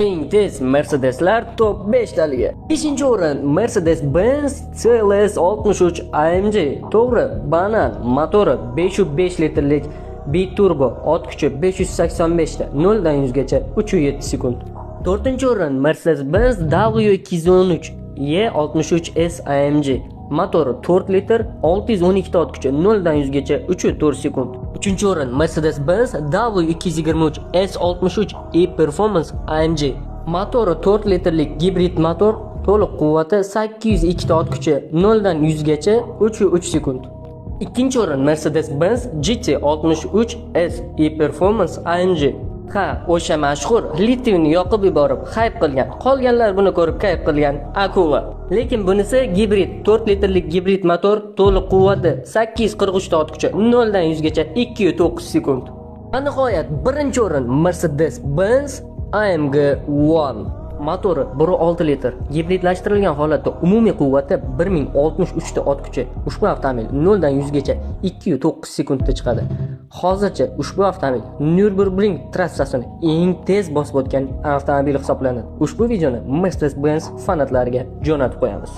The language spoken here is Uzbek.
Eng tez Mercedeslar top 5 taligi. 5-o'rin Mercedes-Benz CLS 63 AMG. To'g'ri, banan, motori 5.5 litrlik biturbo, ot kuchi 585 ta, 0 dan 100 gacha 3.7 sekund. 4-o'rin Mercedes-Benz W213 E63 S AMG. Motori 4 litr, 612 ta ot kuchi, 0 dan 100 gacha 3.4 sekund. 3-o'rin Mercedes-Benz W223 S63 E Performance AMG. Motori 4 litrlik gibrid motor, to'liq quvvati 802 ta ot kuchi, 0 dan 100 gacha 3.3 sekund. Ikkinchi o'rin Mercedes-Benz GT63 S E Performance AMG. Ha, o'sha mashhur Litvni yoqib yuborib, hayp qilgan. Qolganlar buni ko'rib kayf qilgan akula. Lekin bunisi gibrid, 4 litrlik gibrid motor, to'liq quvvati 843 ta ot kuchi, 0 dan 100 gacha 2.9 sekund. Va nihoyat birinchi o'rin Mercedes-Benz AMG One. Motori 1.6 litr, gibridlashtirilgan holatda umumiy quvvati 1063 ta ot kuchi. Ushbu avtomobil 0 dan 100 gacha 2.9 sekundda chiqadi. Hozircha ushbu avtomobil Nürburgring trassasini eng tez bosib o'tgan avtomobil hisoblanadi. Ushbu videoni Mercedes-Benz fanatlariga jo'natib qo'yamiz.